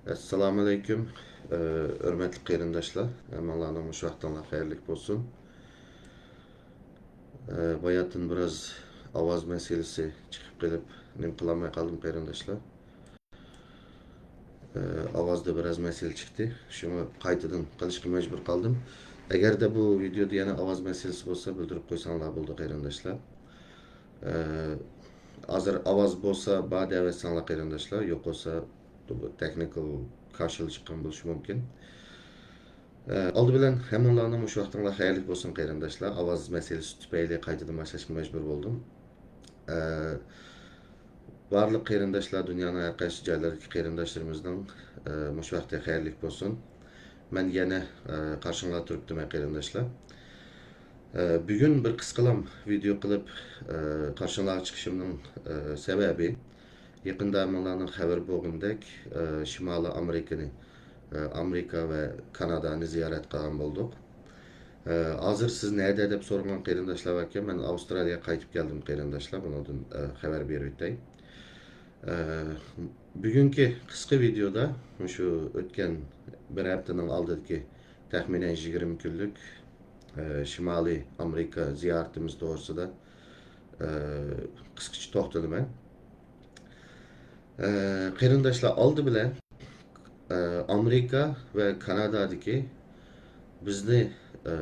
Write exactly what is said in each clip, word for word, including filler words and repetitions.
ئەسسالامۇئەلەيكۇم، ئە، ھۆرمەتلىك قېرىنداشلار، ھەممىڭلارنىڭ مۇشۇ ۋاقتىڭلار خەيرلىك بولسۇن. ئە، باياتىن بىراز ئاۋاز مەسىلىسى چىقىپ قېلىپ، نېمە قىلالماي قالدىم، قېرىنداشلار. ئە، ئاۋازدا بىراز مەسىلە چىقتى، شۇڭا قايتىدىن قىلىشقا مەجبۇر قالدىم. ئەگەردە بۇ ۋىدېيودا يەنە ئاۋاز مەسىلىسى بولسا، بىلدۈرۈپ قويساڭلار بولدى، قېرىنداشلار. ئە، ھازىر ئاۋاز بولسا بار دەۋەتسەڭلار، قېرىنداشلار، يوق بولسا، بۇ تېخنىكال كاشىلا چىققان بولۇشى مۇمكىن. ئە، ئالدى بىلەن ھەممىڭلارنىڭ مۇشۇ ۋاقتىڭلار خەيرلىك بولسۇن، قېرىنداشلار. ئاۋاز مەسىلىسى تۈپەيلى قايتىدىن باشلاشقا مەجبۇر بولدۇم. ئە، بارلىق قېرىنداشلار، دۇنيانىڭ ھەر قايسى جايلىرىدىكى قېرىنداشلىرىمىزنىڭ، ئە، مۇشۇ ۋاقتى خەيرلىك بولسۇن. مەن يەنە، ئە، قارشىڭلاردا تۇرۇپتىمەن، قېرىنداشلار. ئە، بۈگۈن بىر قىسقىلام ۋىدېو قىلىپ، ئە، قارشىڭلارغا چىقىشىمنىڭ، ئە، سەۋەبى، يېقىندا ھەممىڭلارنىڭ خەۋىرى بولغىنىدەك، ئە، شىمالىي ئامېرىكىنى، ئە، ئامېرىكا ۋە كانادانى زىيارەت قىلغان بولدۇق. ئە، ھازىر سىز نەدە دەپ سورىغان قېرىنداشلار باركەن، مەن ئاۋسترالىيەگە قايتىپ كەلدىم، قېرىنداشلار، بۇنىڭدىن، ئە، خەۋەر بېرىۋېتەي. ئە، بۈگۈنكى قىسقا ۋىدېودا مۇشۇ ئۆتكەن بىر ھەپتىنىڭ ئالدىدىكى تەخمىنەن يىگىرمە كۈنلۈك، ئە، شىمالىي ئامېرىكا زىيارىتىمىز توغرىسىدا، ئە، قىسقىچە توختىلىمەن. ئە، قېرىنداشلار، ئالدى بىلەن، ئە، ئامېرىكا ۋە كانادادىكى بىزنى، ئە،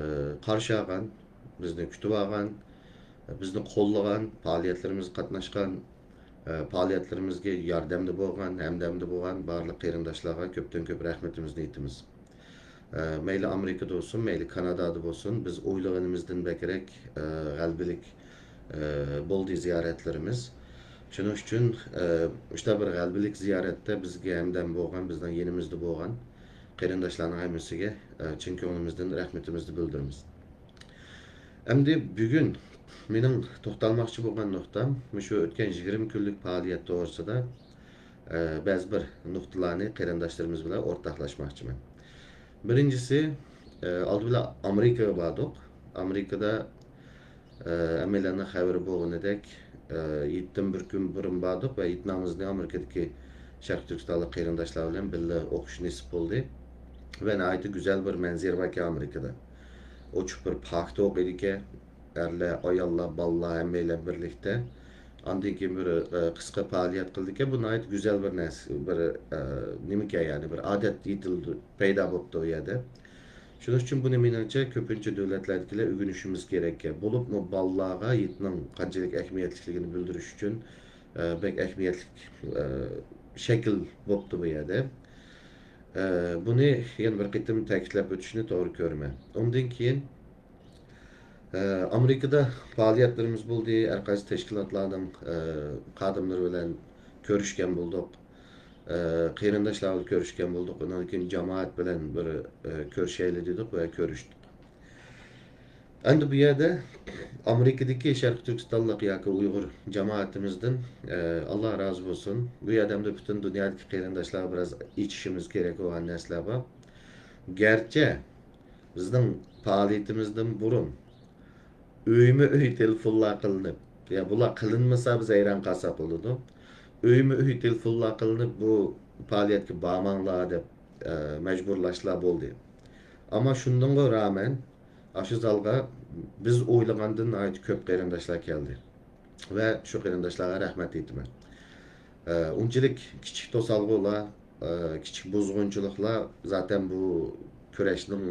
قارشى ئالغان، بىزنى كۈتۈۋالغان، بىزنى قوللىغان، پائالىيەتلىرىمىزگە قاتناشقان، ئە، پائالىيەتلىرىمىزگە ياردەمدە بولغان، ھەمدەمدە بولغان بارلىق قېرىنداشلارغا كۆپتىن كۆپ رەھمىتىمىزنى ئېيتىمىز. ئە، مەيلى ئامېرىكىدا بولسۇن، مەيلى كانادادا بولسۇن، بىز ئويلىغىنىمىزدىن بەكرەك، ئە، غەلىبىلىك، ئە، بولدى زىيارەتلىرىمىز. شۇنىڭ ئۈچۈن، ئە، مۇشۇنداق بىر غەلىبىلىك زىيارەتتە بىزگە ھەمدەم بولغان، بىزنىڭ يېنىمىزدا بولغان قېرىنداشلارنىڭ ھەممىسىگە، ئە، چىن كۆڭلىمىزدىن رەھمىتىمىزنى بىلدۈرىمىز. ئەمدى بۈگۈن مېنىڭ توختالماقچى بولغان نۇقتام مۇشۇ ئۆتكەن يىگىرمە كۈنلۈك پائالىيەت توغرىسىدا، ئە، بەزى بىر نۇقتىلارنى قېرىنداشلىرىمىز بىلەن ئورتاقلاشماقچىمەن. بىرىنچىسى، ئە، ئالدى بىلەن ئامېرىكىغا باردۇق. ئامېرىكىدا، ئە، ھەممەيلەننىڭ خەۋىرى بولغىنىدەك، ئە، ھېيتتىن بىر كۈن بۇرۇن باردۇق ۋە ھېيت نامىزىنى ئامېرىكىدىكى شەرقىي تۈركىستانلىق قېرىنداشلار بىلەن بىللە ئوقۇش نېسىپ بولدى. ۋە ناھايىتى گۈزەل بىر مەنزىرە باركەن ئامېرىكىدا. ئوچۇق بىر پاكىت ئوقۇيدىكەن. ئەرلەر، ئاياللار، بالىلار ھەممەيلەن بىرلىكتە. ئاندىن كېيىن بىر، ئە، قىسقا پائالىيەت قىلدىكەن. بۇ ناھايىتى گۈزەل بىر نەرسە، بىر، ئە، نېمىكەن، يەنى بىر ئادەت يېتىلدى، پەيدا بوپتۇ ئۇ يەردە. شۇنىڭ ئۈچۈن بۇنى مېنىڭچە كۆپىنچە دۆلەتلەردىكىلەر ئۆگىنىشىمىز كېرەككەن. بولۇپمۇ بالىلارغا ھېيتنىڭ قانچىلىك ئەھمىيەتلىكلىكىنى بىلدۈرۈش ئۈچۈن، ئە، بەك ئەھمىيەتلىك، ئە، شەكىل بوپتۇ بۇ يەردە. ئە، بۇنى يەنە بىر قېتىم تەكىتلەپ ئۆتۈشنى توغرا كۆرىمەن. ئۇندىن كېيىن، ئە، ئامېرىكىدا پائالىيەتلىرىمىز بولدى، ھەر قايسى تەشكىلاتلارنىڭ، ئە، خادىملىرى بىلەن كۆرۈشكەن بولدۇق. ئە، قېرىنداشلار بىلەن كۆرۈشكەن بولدۇق. ئۇنىڭدىن كېيىن جامائەت بىلەن بىر، ئە، كۆرۈشەيلى دېدۇق ۋە كۆرۈشتۇق. ئەمدى بۇ يەردە ئامېرىكىدىكى شەرقىي تۈركىستانلىق ياكى ئۇيغۇر جامائىتىمىزدىن، ئە، ئاللا رازى بولسۇن. بۇ يەردە ئەمدى پۈتۈن دۇنيادىكى قېرىنداشلارغا بىراز ئېيتىشىمىز كېرەك بولغان نەرسىلەر بار. گەرچە بىزنىڭ پائالىيىتىمىزدىن بۇرۇن ئۆيمۇ ئۆي تېلېفونلار قىلىنىپ، يا بۇلار قىلىنمىسا بىز ھەيران قالساق بولىدۇ. ئۆيمۇ ئۆي تېلېفونلار قىلىنىپ، بۇ پائالىيەتكە بارماڭلار دەپ، ئە، مەجبۇرلاشلار بولدى. ئەمما شۇنىڭغا رامەن، ئاشۇ زالغا بىز ئويلىغاندىن ناھايىتى كۆپ قېرىنداشلار كەلدى. ۋە شۇ قېرىنداشلارغا رەھمەت ئېيتىمەن. ئە، ئۇنچىلىك كىچىك توسالغۇلار، ئە، كىچىك بۇزغۇنچىلىقلار زاتەن بۇ كۈرەشنىڭ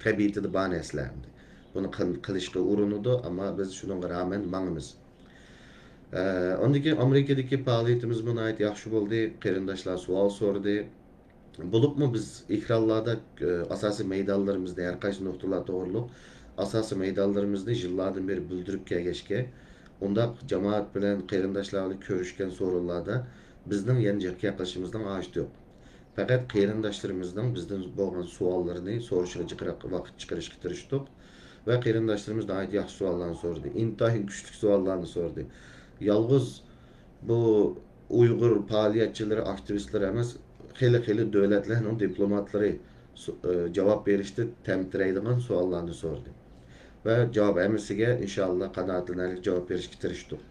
تەبىئىتىدە بار نەرسىلەر ئەمدى. بۇنى قىل-، قىلىشقا ئۇرۇنىدۇ، ئەمما بىز شۇنىڭغا رامەن ماڭىمىز. ئە، ئاندىن كېيىن ئامېرىكىدىكى پائالىيىتىمىزمۇ ناھايىتى ياخشى بولدى. قېرىنداشلار سوئال سورىدى. بولۇپمۇ بىز ئېكرانلاردا، ئە، ئاساسىي مەيدانلىرىمىزنى، ھەر قايسى نۇقتىلار توغرۇلۇق ئاساسىي مەيدانلىرىمىزنى يىللاردىن بېرى بىلدۈرۈپ كەلگەچكە، ئۇنداق جامائەت بىلەن، قېرىنداشلار بىلەن كۆرۈشكەن سورۇنلاردا بىزنىڭ يەنە جىق گەپ قىلىشىمىزنىڭ ھاجىتى يوق. پەقەت قېرىنداشلىرىمىزنىڭ بىزدىن بولغان سوئاللىرىنى سورىشىغا جىقراق ۋاقىت چىقىرىشقا تىرىشتۇق. ۋە قېرىنداشلىرىمىز ناھايىتى ياخشى سوئاللارنى سورىدى. ئىنتايىن كۈچلۈك سوئاللارنى سورىدى. يالغۇز بۇ ئۇيغۇر پائالىيەتچىلىرى، ئاكتىۋىستلىرى ئەمەس، خېلى-خېلى دۆلەتلەرنىڭ دىپلوماتلىرى سو-، ئى، جاۋاب بېرىشتە تەمتىرەيدىغان سوئاللارنى سورىدى. ۋە جاۋاب ھەممىسىگە ئىنشائاللا قانائەتلىنەرلىك جاۋاب بېرىشكە تىرىشتۇق.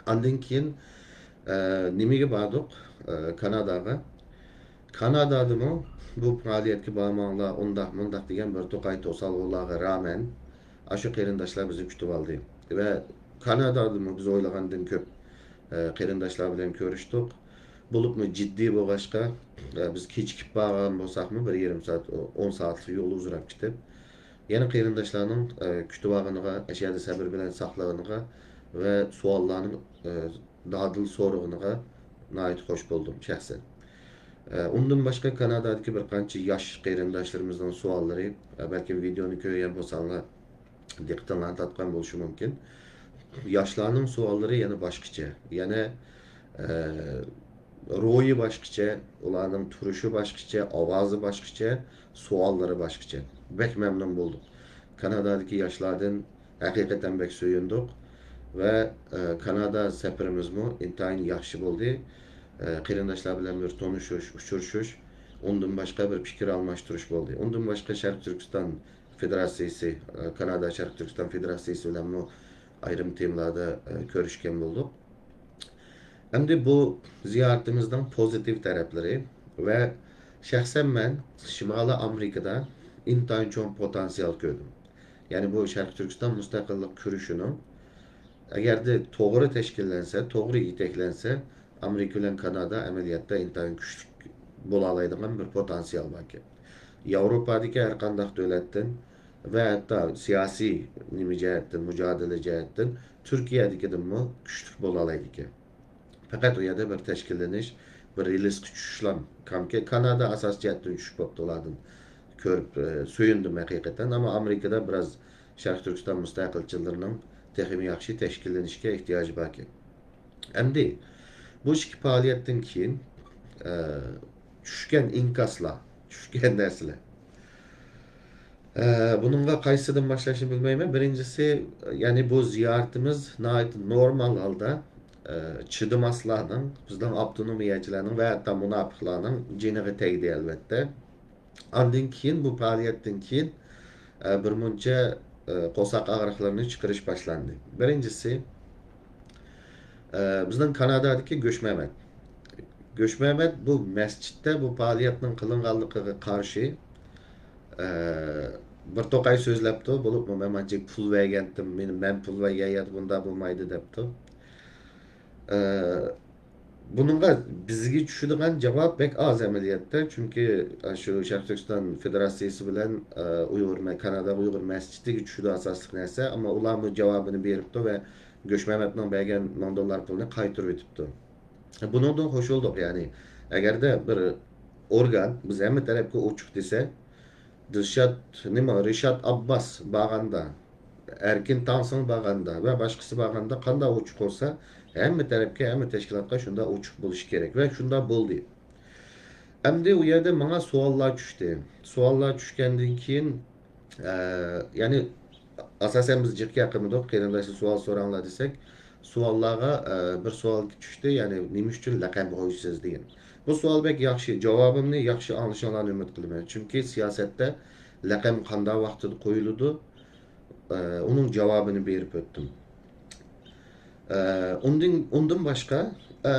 ئاندىن كېيىن، ئە، نېمىگە باردۇق؟ ئە، كاناداغا. كانادادىمۇ بۇ پائالىيەتكە بارماڭلار، ئۇنداق، مۇنداق دېگەن بىر توقاي توسالغۇلارغا رامەن، ئاشۇ قېرىنداشلار بىزنى كۈتۈۋالدى. ۋە كانادادىمۇ بىز ئويلىغاندىن كۆپ، ئە، قېرىنداشلار بىلەن كۆرۈشتۇق. بولۇپمۇ جىددىي بولغاچقا، ئە، بىز كېچىكىپ بارغان بولساقمۇ، بىر يېرىم سائەت، ئون سائەتلىك يول ئۇزىراپ كېتىپ، يەنە قېرىنداشلارنىڭ، ئە، كۈتۈۋالغىنىغا، ئەشەدە سەبرى بىلەن ساقلىغىنىغا ۋە سوئاللارنىڭ، ئە، دادىل سورىغىنىغا ناھايىتى خوش بولدۇم شەخسەن. ئە، ئۇندىن باشقا كانادادىكى بىر قانچە ياش قېرىنداشلىرىمىزنىڭ سوئاللىرى، ئە، بەلكىم ۋىدېونى كۆرگەن بولساڭلار، دىققىتىڭلارنى تارتقان بولۇشى مۇمكىن. ياشلارنىڭ سوئاللىرى يەنە باشقىچە. يەنە، ئە، روھى باشقىچە، ئۇلارنىڭ تۇرۇشى باشقىچە، ئاۋازى باشقىچە، سوئاللىرى باشقىچە. بەك مەمنۇن بولدۇق. كانادادىكى ياشلاردىن ھەقىقەتەن بەك سۆيۈندۇق ۋە، ئە، كانادا سەپىرىمىزمۇ ئىنتايىن ياخشى بولدى. ئە، قېرىنداشلار بىلەن بىر تونۇشۇش، ئۇچرىشىش، ئۇندىن باشقا بىر پىكىر ئالماشتۇرۇش بولدى. ئۇندىن باشقا شەرقىي تۈركىستان فېدېراتسىيىسى، ئە، كانادا شەرقىي تۈركىستان فېدېراتسىيىسى بىلەنمۇ ئايرىم تېمىلاردا، ئە، كۆرۈشكەن بولدۇق. ئەمدى بۇ زىيارىتىمىزنىڭ پوزىتىپ تەرەپلىرى ۋە شەخسەن مەن شىمالىي ئامېرىكىدا ئىنتايىن چوڭ پوتېنسىيال كۆردۈم. يەنى بۇ شەرقىي تۈركىستان مۇستەقىللىق كۈرىشىنىڭ ئەگەردە توغرا تەشكىللەنسە، توغرا يېتەكلەنسە، ئامېرىكا بىلەن كانادا ئەمەلىيەتتە ئىنتايىن كۈچلۈك بولالايدىغان بىر پوتېنسىيال باركەن. ياۋروپادىكى ھەر قانداق دۆلەتتىن ۋە ھەتتا سىياسىي نېمە جەھەتتىن، مۇجادىلە جەھەتتىن تۈركىيەدىكىدىنمۇ كۈچلۈك بولالايدىكەن. پەقەت ئۇ يەردە بىر تەشكىللىنىش، بىر رېلىسقا چۈشۈشلا كامكەن. كانادا ئاساسىي جەھەتتىن چۈشۈپ بوپتۇ ئۇلاردىن كۆرۈپ، ئە، سۆيۈندۈم ھەقىقەتەن. ئەمما ئامېرىكىدا بىراز شەرقىي تۈركىستان مۇستەقىلچىلىرىنىڭ تېخىمۇ ياخشى تەشكىللىنىشكە ئېھتىياجى باركەن. ئەمدى بۇ ئىككى پائالىيەتتىن كېيىن، ئە، چۈشكەن ئىنكاسلار، چۈشكەن نەرسىلەر. ئە، بۇنىڭغا قايسىدىن باشلاشنى بىلمەيمەن. بىرىنچىسى، يەنى بۇ زىيارىتىمىز ناھايىتى نورمال ھالدا، ئە، چىدىماسلارنىڭ، بىزنىڭ ئاپتونومىيەچىلەرنىڭ ۋە ھەتتا مۇناپىقلارنىڭ جېنىغا تەگدى، ئەلۋەتتە. ئاندىن كېيىن، بۇ پائالىيەتتىن كېيىن، ئە، بىرمۇنچە، ئە، قورساق ئاغرىقلىرىنى چىقىرىش باشلاندى. بىرىنچىسى، ئە، بىزنىڭ كانادادىكى گۆشمەمەت. گۆشمەمەت بۇ مەسچىتتە بۇ پائالىيەتنىڭ قىلىنغانلىقىغا قارشى، ئە، بىر توقاي سۆزلەپتۇ. بولۇپمۇ مەن مانچە پۇل بەرگەنتىم، مېنى، مەن پۇل بەرگەن يەردە بۇنداق بولمايدۇ دەپتۇ. ئە، بۇنىڭغا بىزگە چۈشىدىغان جاۋاب بەك ئاز ئەمەلىيەتتە، چۈنكى، ئە، شۇ شەرقىي تۈركىستان فېدېراتسىيىسى بىلەن، ئە، ئۇيغۇر مە-، كانادا ئۇيغۇر مەسچىتىگە چۈشىدۇ ئاساسلىق نەرسە، ئەمما ئۇلارمۇ جاۋابىنى بېرىپتۇ ۋە گۆشمەمەتنىڭ بەرگەن مىڭ دوللار پۇلىنى قايتۇرۇۋېتىپتۇ. بۇنىڭدىن خوش بولدۇق، يەنى ئەگەردە بىر ئورگان بىز ھەممە تەرەپكە ئوچۇق دېسە، دىلشات، نېمە، رىشات ئابباس بارغاندا، ئەركىن تاڭسىڭ بارغاندا ۋە باشقىسى بارغاندا قانداق ئوچۇق بولسا، ھەممە تەرەپكە، ھەممە تەشكىلاتقا شۇنداق ئوچۇق بولۇشى كېرەك ۋە شۇنداق بولدى. ئەمدى ئۇ يەردە ماڭا سوئاللار چۈشتى. سوئاللار چۈشكەندىن كېيىن، ئە، يەنى ئاساسەن بىز جىق گەپ قىلمىدۇق، قېرىنداشلار سوئال سوراڭلار دېسەك، سوئاللارغا، ئە، بىر سوئال چۈشتى، يەنى نېمە ئۈچۈن لەقەم قويىسىز دېگەن. بۇ سوئال بەك ياخشى، جاۋابىمنى ياخشى ئاڭلىشىڭلارنى ئۈمىد قىلىمەن. چۈنكى سىياسەتتە لەقەم قانداق ۋاقتىدا قويۇلىدۇ، ئە، ئۇنىڭ جاۋابىنى بېرىپ ئۆتتۈم. ئە، ئۇندىن، ئۇندىن باشقا، ئە،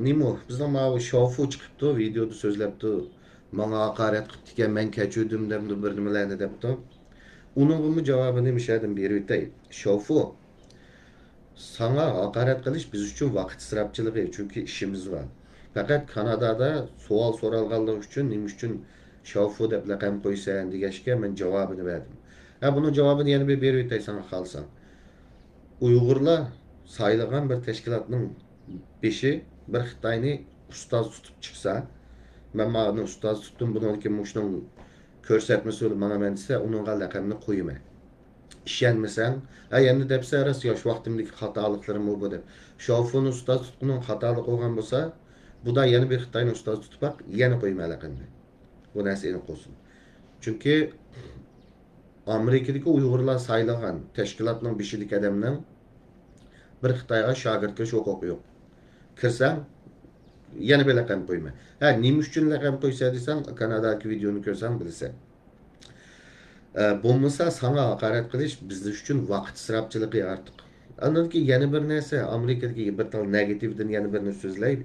نېمە، بىزنىڭ ماۋۇ شاۋفۇ چىقىپتۇ، ۋىدېيودا سۆزلەپتۇ. ماڭا ھاقارەت قىپتىكەن، مەن كەچۈردۈم دەمدۇ بىر نېمىلەرنى دەپتۇ. ئۇنىڭغىمۇ جاۋابىنى مۇشەدىن بېرىۋېتەي. شاۋفۇ، ساڭا ھاقارەت قىلىش بىز ئۈچۈن ۋاقىت ئىسراپچىلىقى، چۈنكى ئىشىمىز بار. پەقەت كانادادا سوئال سورالغانلىقى ئۈچۈن نېمە ئۈچۈن شاۋفۇ دەپ لەقەم قويىسەن دېگەچكە، مەن جاۋابىنى بەردىم. ھە، بۇنىڭ جاۋابىنى يەنە بىر بېرىۋېتەي ساڭا قالساڭ. ئۇيغۇرلار سايلىغان بىر تەشكىلاتنىڭ بېشى بىر خىتاينى ئۇستاز تۇتۇپ چىقسا، مەن ماۋۇنى ئۇستاز تۇتتۇم، بۇنىڭدىكى مۇشۇنىڭ كۆرسەتمىسى بىلەن ماڭىمەن دېسە، ئۇنىڭغا لەقەمنى قويىمەن. ئىشەنمىسەڭ، ھە، يەنە دەپسە، راست ياش ۋاقتىمدىكى خاتالىقلىرىممۇ بۇ دەپ. شاۋفۇنى ئۇستاز تۇتقىنىڭ خاتالىقى بولغان بولسا، بۇدا يەنە بىر خىتاينى ئۇستاز تۇتۇپ باق، يەنە قويىمەن لەقەمنى. بۇ نەرسە ئېنىق بولسۇن. چۈنكى ئامېرىكىدىكى ئۇيغۇرلار سايلىغان تەشكىلاتنىڭ بېشىدىكى ئادەمنىڭ بىر خىتايغا شاگىرت كىرىش ھوقۇقى يوق. كىرسەڭ، يەنە بىر لەقەم قويىمەن. ھە، نېمە ئۈچۈن لەقەم قويىسەن دېسەڭ، كانادادىكى ۋىدېونى كۆرسەڭ بىلىسەن. ئە، بولمىسا ساڭا ھاقارەت قىلىش بىز ئۈچۈن ۋاقىت ئىسراپچىلىقى ئارتۇق. ئاندىن كېيىن يەنە بىر نەرسە، ئامېرىكىدىكى بىر تال نېگاتىۋدىن يەنە بىرنى سۆزلەي،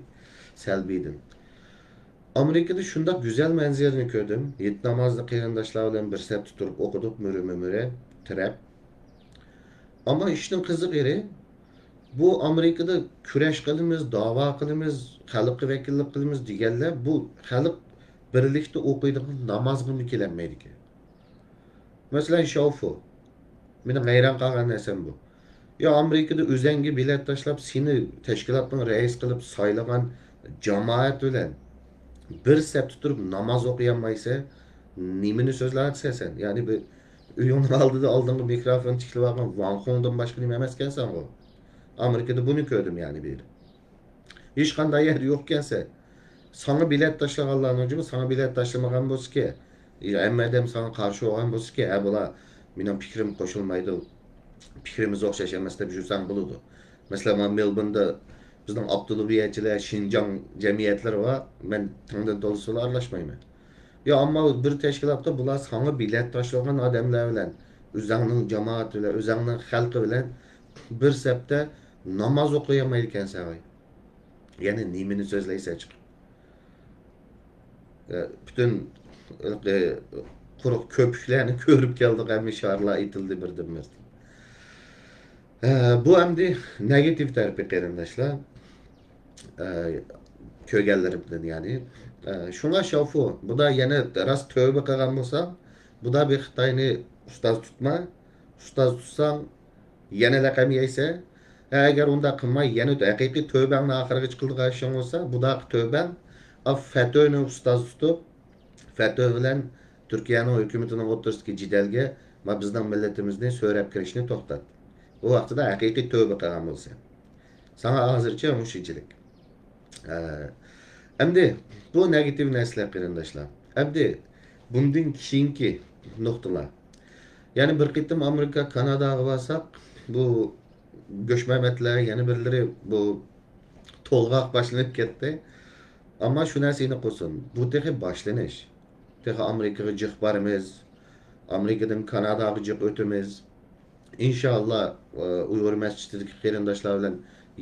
سەلبىيدىن. ئامېرىكىدا شۇنداق گۈزەل مەنزىرىنى كۆردۈم. ھېيت نامازىنى قېرىنداشلار بىلەن بىر سەپتە تۇرۇپ ئوقۇدۇق، مۈرە-، مۈمۈرە تىرەپ. ئەمما ئىشنىڭ قىزىق يېرى، بۇ ئامېرىكىدا كۈرەش قىلىمىز، داۋا قىلىمىز، خەلققە ۋەكىللىك قىلىمىز دېگەنلەر بۇ خەلق بىرلىكتە ئوقۇيدىغان نامازغىمۇ كېلەلمەيدىكەن. مەسىلەن، شاۋفۇ. مېنىڭ ھەيران قالغان نەرسەم بۇ. يا ئامېرىكىدا ئۆزەڭگە بېلەت تاشلاپ، سېنى تەشكىلاتنىڭ رەئىسى قىلىپ سايلىغان جامائەت بىلەن بىر سەپتە تۇرۇپ ناماز ئوقۇيالمايسەن، نېمىنى سۆزلەۋاتىسەن سەن؟ يەنى بىر ئۆيۈڭنىڭ ئالدىدا ئالدىڭغا مىكروفون تىكلىۋالغان ۋاڭ خۇڭدىن باشقا نېمە ئەمەسكەنسەنغۇ؟ ئامېرىكىدا بۇنى كۆردۈم يەنى بىر. ھېچقانداق يەردە يوقكەنسەن. ساڭا بېلەت تاشلىغانلارنىڭ جۇمۇ ساڭا بېلەت تاشلىمىغان بولسىكى، ھەممە ئادەم ساڭا قارشى بولغان بولسىكى، ھە، بۇلار مېنىڭ پىكرىم قوشۇلمايدۇ، پىكرىمىز ئوخشاش ئەمەس دەپ يۈرسەڭ بولىدۇ. مەسىلەن، مانا مېلبورندا بىزنىڭ ئاپتونومىيەچىلەر، شىنجاڭ جەمئىيەتلىرى بار، مەن تىڭدىن تولىسىلا ئارىلاشمايمەن. يا، ئەمما بىر تەشكىلاتتا بۇلار ساڭا بېلەت تاشلىغان ئادەملەر بىلەن، ئۆزەڭنىڭ جامائىتى بىلەن، ئۆزەڭنىڭ خەلقى بىلەن بىر سەپتە ناماز ئوقۇيالمايدىكەنسەن ھاي. يەنە نېمىنى سۆزلەيسەن چىقىپ؟ ئە، پۈتۈن، ئە، قۇرۇق كۆپۈكلەرنى كۆرۈپ كەلدۇق، ھەممە شارلار ئېتىلدى بىردىنبىر. ئە، بۇ ئەمدى نېگاتىپ تەرىپى، قېرىنداشلار. ئە، كۆرگەنلىرىمدىن، يەنى. ئە، شۇڭا شاۋفۇ، بۇدا يەنە راست تۆۋە قىلغان بولساڭ، بۇدا بىر خىتاينى ئۇستاز تۇتما، ئۇستاز تۇتساڭ، يەنە لەقەم يەيسەن. ھە، ئەگەر ئۇنداق قىلماي، يەنە ھەقىقىي تۆبەڭنى ئاخىرىغىچە قىلىدىغان ئىشىڭ بولسا، بۇداقى تۆبەڭ، ئا، فەتۆنى ئۇستاز تۇتۇپ، فەتۆ بىلەن تۈركىيەنىڭ ھۆكۈمىتىنىڭ ئوتتۇرىسىدىكى جېدەلگە، ما، بىزنىڭ مىللىتىمىزنى سۆرەپ كىرىشنى توختات. ئۇ ۋاقتىدا ھەقىقىي تۆبە قىلغان بولىسەن. ساڭا ھازىرچە مۇشۇنچىلىك. ئە، ئەمدى بۇ نېگاتىپ نەرسىلەر، قېرىنداشلار. ئەمدى بۇندىن كېيىنكى نۇقتىلار. يەنە بىر قېتىم ئامېرىكا، كاناداغا بارساق، بۇ گۆشمەمەتلەر، يەنە بىرلىرى بۇ تولغاق باشلىنىپ كەتتى. ئەمما شۇ نەرسە ئېنىق بولسۇن، بۇ تېخى باشلىنىش. تېخى ئامېرىكىغا جىق بارىمىز، ئامېرىكىدىن كاناداغا جىق ئۆتىمىز. ئىنشاللا، ئۇيغۇر مەسچىتىدىكى قېرىنداشلار بىلەن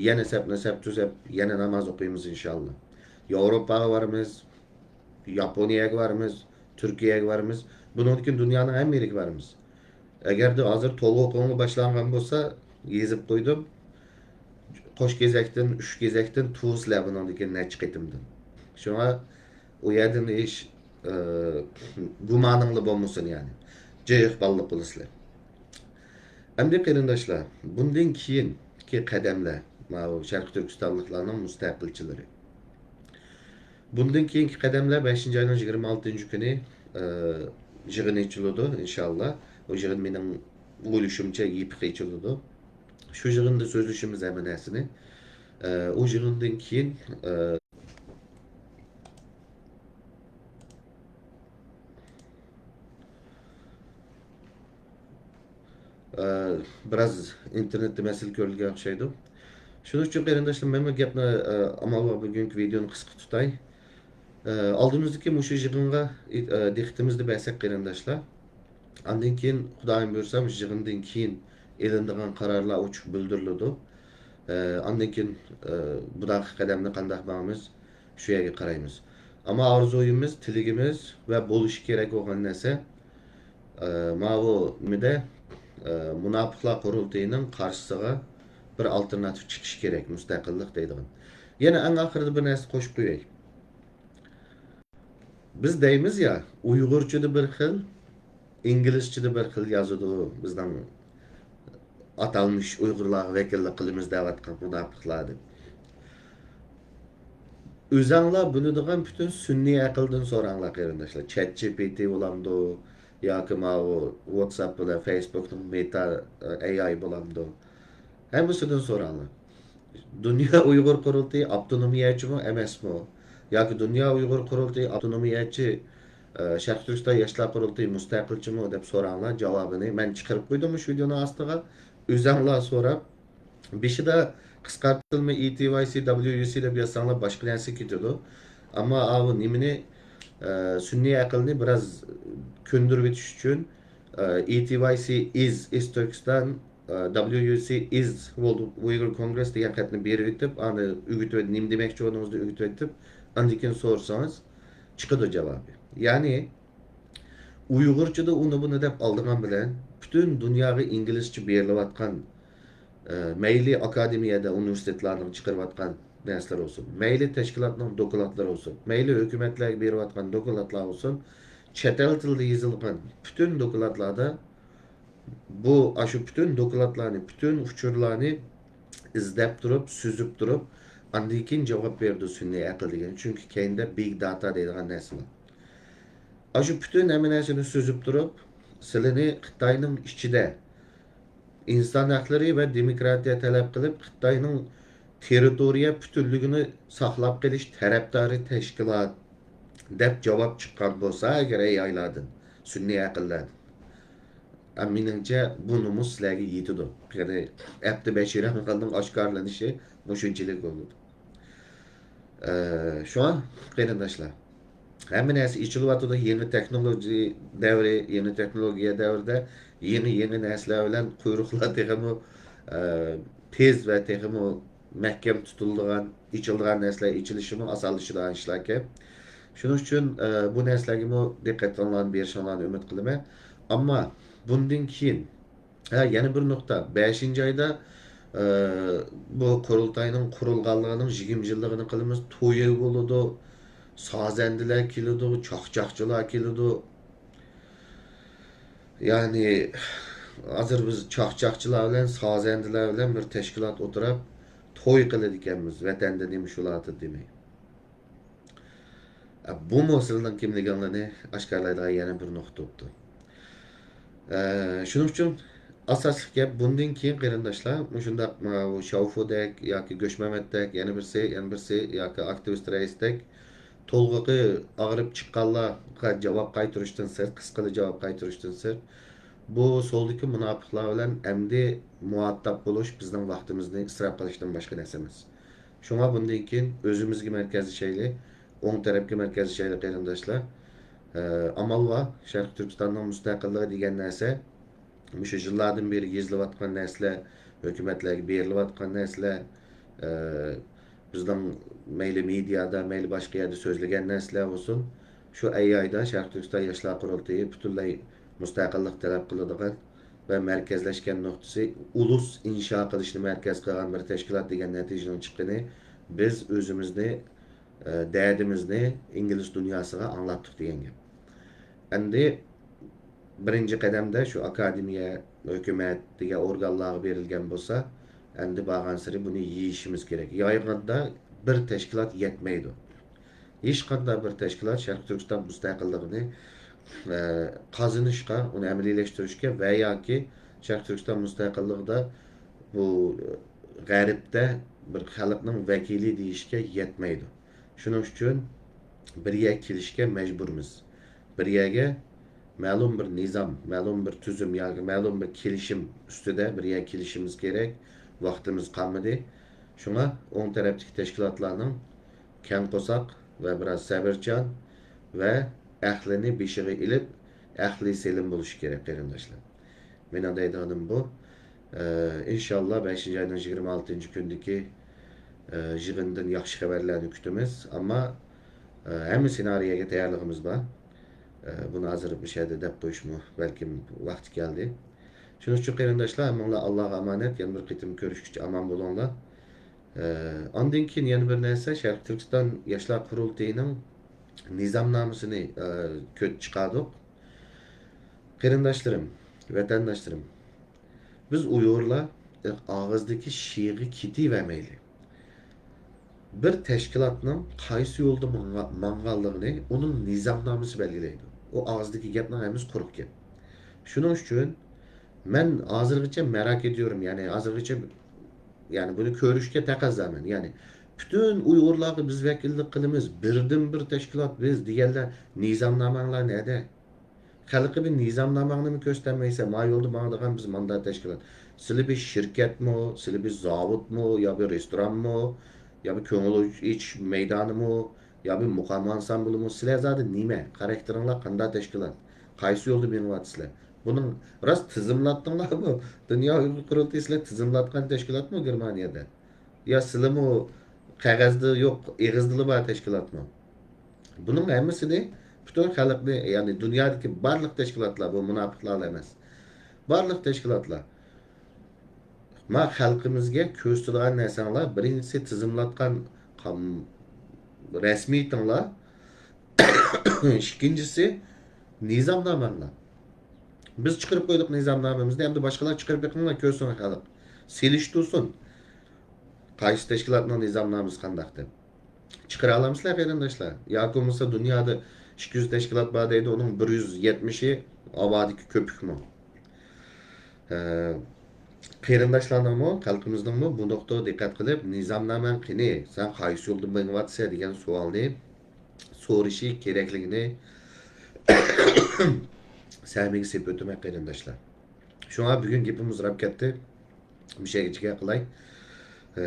يەنە سەپنى سەپ تۈزەپ، يەنە ناماز ئوقۇيمىز ئىنشاللا. ياۋروپاغا بارىمىز، ياپونىيەگە بارىمىز، تۈركىيەگە بارىمىز. بۇنىڭدىن كېيىن دۇنيانىڭ ھەممە يېرىگە بارىمىز. ئەگەردە ھازىر تولغاقىڭغا باشلانغان بولسا، يېزىپ قويدۇم. قوش كېزەكتىن، ئۈچ كېزەكتىن تۇرىسىلەر بۇنىڭدىن كېيىن نەچچە قېتىمدىن. شۇڭا ئۇ يەردىن ھېچ، ئى، گۇمانىڭلا بولمىسۇن يەنى. جىق ئىقباللىق بولىسىلەر. ئەمدى قېرىنداشلار، بۇندىن كېيىنكى قەدەملەر، ماۋۇ شەرقىي تۈركىستانلىقلارنىڭ مۇستەقىلچىلىرى. بۇندىن كېيىنكى قەدەملەر بەشىنچى ئاينىڭ يىگىرمە ئالتىنچى كۈنى، ئى، يىغىن ئېچىلىدۇ، ئىنشاللا. ئۇ يىغىن مېنىڭ ئويلىشىمچە يېپىق ئېچىلىدۇ. شۇ يىغىندا سۆزلىشىمىز ھەممە نەرسىنى. ئى، ئۇ يىغىندىن كېيىن، ئى، ئى، بىراز ئىنتېرنېتتە مەسىلە كۆرۈلگەن ئوخشايدۇ. شۇنىڭ ئۈچۈن قېرىنداشلار، مەنمۇ گەپنى، ئى، ئامال بار بۈگۈنكى ۋىدېونى قىسقا تۇتاي. ئى، ئالدىمىزدىكى مۇشۇ يىغىنغا، ئى، دىققىتىمىزنى بەرسەك قېرىنداشلار. ئاندىن كېيىن خۇدايىم بۇيرۇسا مۇشۇ يىغىندىن كېيىن ئېلىنىدىغان قارارلار ئوچۇق بىلدۈرۈلىدۇ. ئى، ئاندىن كېيىن، ئى، بۇداقى قەدەمنى قانداق ماڭىمىز؟ شۇ يەرگە قارايمىز. ئەمما ئارزۇيىمىز، تىلىكىمىز ۋە بولۇشى كېرەك بولغان نەرسە، ئە، ماۋۇ نېمىدە، ئە، مۇناپىقلار قۇرۇلتىيىنىڭ قارشىسىغا بىر ئالتېرناتىپ چىقىشى كېرەك، مۇستەقىللىق دەيدىغان. يەنە ئەڭ ئاخىرىدا بىر نەرسە قوشۇپ قوياي. بىز دەيمىز يا، ئۇيغۇرچىدا بىر خىل، ئىنگلىزچىدە بىر خىل يازىدۇ بىزنىڭ ئاتالمىش ئۇيغۇرلارغا ۋەكىللىك قىلىمىز دەۋاتقان مۇناپىقلار دەپ. ئۆزەڭلار بىلىدىغان پۈتۈن سۈنئىي ئەقىلدىن سوراڭلار، قېرىنداشلار. چات جى پى تى بولامدۇ ياكى ماۋۇ ۋاتساپ بىلەن فېيسبۇكنىڭ مېتا، ئەي ئاي بولامدۇ؟ ھەممىسىدىن سوراڭلار. دۇنيا ئۇيغۇر قۇرۇلتىيى ئاپتونومىيەچىمۇ ئەمەسمۇ؟ ياكى دۇنيا ئۇيغۇر قۇرۇلتىيى ئاپتونومىيەچى، ئە، شەرقىي تۈركىستان ياشلار قۇرۇلتىيى مۇستەقىلچىمۇ دەپ سوراڭلار، جاۋابىنى مەن چىقىرىپ قويدۇم مۇشۇ ۋىدېونىڭ ئاستىغا. ئۆزەڭلار سوراپ، بېشىدا قىسقارتىلما ئى تى ۋاي سى دەبلىيۇ يۇ سى دەپ يازساڭلار باشقا نەرسە كېتىدۇ. ئەمما ئاۋۇ نېمىنى، ئە، سۈنئىي ئەقىلنى بىراز كۆندۈرۈۋېتىش ئۈچۈن، ئى تى ۋاي سى ئىز ئىست تۈركىستان، دەبلىيۇ يۇ سى ئىز ۋورلد ئۇيغۇر كونگرېس دېگەن خەتنى بېرىۋېتىپ، ئانى ئۆگىتىۋېت-، نېمە دېمەكچى بولغىنىڭىزنى ئۆگىتىۋېتىپ، ئاندىن كېيىن سورىسىڭىز، چىقىدۇ جاۋابى. يەنى ئۇيغۇرچىدا ئۇنى بۇنى دەپ ئالدىغان بىلەن، پۈتۈن دۇنياغا ئىنگلىزچە بېرىلىۋاتقان، ئە، مەيلى ئاكادېمىيەدە، ئۇنىۋېرسىتېتلارنىڭ چىقىرىۋاتقان نەرسىلەر بولسۇن، مەيلى تەشكىلاتنىڭ دوكلاتلىرى بولسۇن، مەيلى ھۆكۈمەتلەرگە بېرىۋاتقان دوكلاتلار بولسۇن، چەت ئەل تىلىدا يېزىلغان پۈتۈن دوكلاتلاردا بۇ، ئاشۇ پۈتۈن دوكلاتلارنى، پۈتۈن ئۇچۇرلارنى ئىزدەپ تۇرۇپ، سۈزۈپ تۇرۇپ، ئاندىن كېيىن جاۋاب بېرىدۇ سۈنئىي ئەقىل دېگەن. چۈنكى كەينىدە بىگ داتا دەيدىغان نەرسە بار. ئاشۇ پۈتۈن ھەممە نەرسىنى سۈزۈپ تۇرۇپ، سىلىنى خىتاينىڭ ئىچىدە ئىنسان ھەقلىرى ۋە دېموكراتىيە تەلەپ قىلىپ، خىتاينىڭ تېررىتورىيە پۈتۈنلۈكىنى ساقلاپ قېلىش تەرەپدارى تەشكىلات دەپ جاۋاب چىققان بولسا ئەگەر ئەي ئايلاردىن، سۈنئىي ئەقىللەردىن، ئە، مېنىڭچە، بۇ نومۇس سىلەرگە يېتىدۇ. يەنى ئەبدى بەشىر ئەمىنخاننىڭ ئاشكارىلىنىشى مۇشۇنچىلىك بولىدۇ. ئە، شۇڭا، قېرىنداشلار، ھەممە نەرسە ئېچىلىۋاتىدۇ. يېڭى تېخنولوگىيە دەۋرى، يېڭى تېخنولوگىيە دەۋرىدە يېڭى، يېڭى نەرسىلەر بىلەن قۇيرۇقلار تېخىمۇ، ئە، تېز ۋە تېخىمۇ مەھكەم تۇتۇلىدىغان، ئېچىلىدىغان نەرسىلەر ئېچىلىشىمۇ ئاسانلىشىدىغان ئىشلاركەن. شۇنىڭ ئۈچۈن، ئە، بۇ نەرسىلەرگىمۇ دىققىتىڭلارنى بېرىشىڭلارنى ئۈمىد قىلىمەن. ئەمما بۇندىن كېيىن، ھە، يەنە بىر نۇقتا، بەشىنچى ئايدا، ئە، بۇ قۇرۇلتاينىڭ قۇرۇلغانلىقىنىڭ يىگىرمە يىللىقىنى قىلىمىز، تويى بولىدۇ، سازەندىلەر كېلىدۇ، چاقچاقچىلار كېلىدۇ. يەنى، ھازىر بىز چاقچاقچىلار بىلەن، سازەندىلەر بىلەن بىر تەشكىلات ئولتۇرۇپ، توي قىلىدىكەنمىز، ۋەتەندە نېمە شۇلاتى دېمەي. ئە، بۇمۇ سىلىنىڭ كىملىكىڭلارنى ئاشكارىلايدىغان يەنە بىر نۇقتا بوپتۇ. ئە، شۇنىڭ ئۈچۈن ئاساسلىق گەپ، بۇندىن كېيىن قېرىنداشلار، مۇشۇنداق ماۋۇ شاۋفۇدەك ياكى گۆشمەمەتتەك، يەنە بىرسى، يەنە بىرسى ياكى ئاكتىۋىست رەئىستەك تولغىقى ئاغرىپ چىققانلارغا جاۋاب قايتۇرۇشتىن سىرت، قىسقىلا جاۋاب قايتۇرۇشتىن سىرت، بۇ سولدىكى مۇناپىقلار بىلەن ئەمدى مۇئاتاپ بولۇش بىزنىڭ ۋاقتىمىزنى ئىسراپ قىلىشتىن باشقا نەرسە ئەمەس. شۇڭا بۇندىن كېيىن ئۆزىمىزگە مەركەزلىشەيلى، ئوڭ تەرەپكە مەركەزلىشەيلى قېرىنداشلار. ئە، ئامال بار، شەرقىي تۈركىستاننىڭ مۇستەقىللىقى دېگەن نەرسە مۇشۇ يىللاردىن بېرى يېزىلىۋاتقان نەرسىلەر، ھۆكۈمەتلەرگە بېرىلىۋاتقان نەرسىلەر، ئە، بىزنىڭ مەيلى مېدىيادا، مەيلى باشقا يەردە سۆزلىگەن نەرسىلەر بولسۇن، شۇ ئەييايدا شەرقىي تۈركىستان ياشلار قۇرۇلتىيى پۈتۈنلەي مۇستەقىللىق تەلەپ قىلىدىغان ۋە مەركەزلەشكەن نۇقتىسى ئۇلۇس ئىنشا قىلىشنى مەركەز قىلغان بىر تەشكىلات دېگەن نەتىجىنىڭ چىققىنى، بىز ئۆزىمىزنى، ئە، دەردىمىزنى ئىنگلىز دۇنياسىغا ئاڭلاتتۇق دېگەن گەپ. ئەمدى بىرىنچى قەدەمدە شۇ ئاكادېمىيە، ھۆكۈمەت دېگەن ئورگانلارغا بېرىلگەن بولسا، ئەمدى بارغانسېرى بۇنى يېيىشىمىز كېرەك. يايغاندا بىر تەشكىلات يەتمەيدۇ. ھېچقانداق بىر تەشكىلات شەرقىي تۈركىستان مۇستەقىللىقىنى، ئە، قازىنىشقا، ئۇنى ئەمەلىيلەشتۈرۈشكە ۋە ياكى شەرقىي تۈركىستان مۇستەقىللىقىدا بۇ، ئە، غەربتە بىر خەلقنىڭ ۋەكىلى دېيىشكە يەتمەيدۇ. شۇنىڭ ئۈچۈن بىر يەرگە كېلىشكە مەجبۇرمىز. بىر يەرگە مەلۇم بىر نىزام، مەلۇم بىر تۈزۈم ياكى مەلۇم بىر كېلىشىم ئۈستىدە بىر يەرگە كېلىشىمىز كېرەك. ۋاقتىمىز قالمىدى. شۇڭا ئوڭ تەرەپتىكى تەشكىلاتلارنىڭ كەڭ قورساق ۋە بىراز سەۋرچان ۋە ئەقلىنى بېشىغا ئېلىپ، ئەقلى سېلىم بولۇشى كېرەك، قېرىنداشلار. مېنىڭ دەيدىغىنىم بۇ. ئە، ئىنشاللا، بەشىنچى ئاينىڭ يىگىرمە ئالتىنچى كۈنىدىكى، ئە، يىغىندىن ياخشى خەۋەرلەرنى كۈتىمىز. ئەمما، ئە، ھەممە سېنارىيەگە تەييارلىقىمىز بار. ئە، بۇنى ھازىر بۇ يەردە دەپ قويۇشمۇ بەلكىم ۋاقتى كەلدى. شۇنىڭ ئۈچۈن قېرىنداشلار، ھەممىڭلار ئاللاغا ئامانەت. يەنە بىر قېتىم كۆرۈشكىچە ئامان بولۇڭلار. ئە، ئاندىن كېيىن يەنە بىر نەرسە، شەرقىي تۈركىستان ياشلار قۇرۇلتىيىنىڭ نىزامنامىسىنى، ئە، كۆت چىقاردۇق. قېرىنداشلىرىم، ۋەتەنداشلىرىم، بىز ئۇيغۇرلار ئاغزىدىكى شېغى كېتىۋەرمەيلى. بىر تەشكىلاتنىڭ قايسى يولدا ماڭغا-، ماڭغانلىقىنى ئۇنىڭ نىزامنامىسى بەلگىلەيدۇ. ئۇ ئاغزىدىكى گەپنىڭ ھەممىسى قۇرۇق گەپ. شۇنىڭ ئۈچۈن مەن ھازىرغىچە مەراك ئېتىيورۇم، يەنى ھازىرغىچە، يەنى بۇنى كۆرۈشكە تەقەززامەن. يەنى پۈتۈن ئۇيغۇرلارغا بىز ۋەكىللىك قىلىمىز، بىردىنبىر تەشكىلات بىز دېگەنلەر، نىزامناماڭلار نەدە؟ خەلققە بىر نىزامناماڭنىمۇ كۆرسىتەلمەيسەن، ما يولدا ماڭىدىغان بىز مانداق تەشكىلات. سىلى بىر شىركەتمۇ، سىلى بىر زاۋۇتمۇ، يا بىر رېستورانمۇ، يا بىر كۆڭۈل ئېچىش مەيدانىمۇ، يا بىر مۇقام ئانسامبىلىمۇ، سىلەر زادى نېمە؟ خاراكتېرىڭلار قانداق تەشكىلات؟ قايسى يولدا مېڭىۋاتىسىلەر؟ بۇنىڭ راست تىزىملاتتىڭلارمۇ؟ دۇنيا ئۇيغۇر قۇرۇلتىيى سىلەر تىزىملاتقان تەشكىلاتمۇ گېرمانىيەدە؟ يا سىلىمۇ قەغەزدە يوق، ئېغىزدىلا بار تەشكىلاتمۇ؟ بۇنىڭ ھەممىسىنى پۈتۈن خەلقنى، يەنى دۇنيادىكى بارلىق تەشكىلاتلار، بۇ مۇناپىقلار ئەمەس، بارلىق تەشكىلاتلار، ما خەلقىمىزگە كۆرسىتىدىغان نەرسەڭلار، بىرىنچىسى تىزىملاتقان قام-، رەسمىيىتىڭلار، ئىككىنچىسى نىزامنامەڭلار. بىز چىقىرىپ قويدۇق نىزامنامىمىزنى، ئەمدى باشقىلار چىقىرىپ بېقىڭلار، كۆرسۇن خەلق. سېلىشتۇرسۇن، قايسى تەشكىلاتنىڭ نىزامنامىسى قانداق دەپ. چىقىرالامسىلەر قېرىنداشلار؟ ياكى بولمىسا دۇنيادا ئىككى يۈز تەشكىلات بار دەيدۇ، ئۇنىڭ بىر يۈز يەتمىشى ھاۋادىكى كۆپۈكمۇ؟ ئە، قېرىنداشلارنىڭمۇ، خەلقىمىزنىڭمۇ بۇ نۇقتىغا دىققەت قىلىپ، نىزامنامەڭ قېنى، سەن قايسى يولدا مېڭىۋاتىسەن دېگەن سوئالنى سورىشى كېرەكلىكىنى سەمىگە سېلىپ ئۆتىمەن قېرىنداشلار. شۇڭا بۈگۈن گېپىم ئۇزىراپ كەتتى. مۇشۇ يەرگىچە گەپ قىلاي. ئە،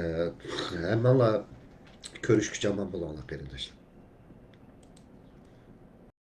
ھەممىڭلار كۆرۈشكۈچە ئامان بولۇڭلار قېرىنداشلار.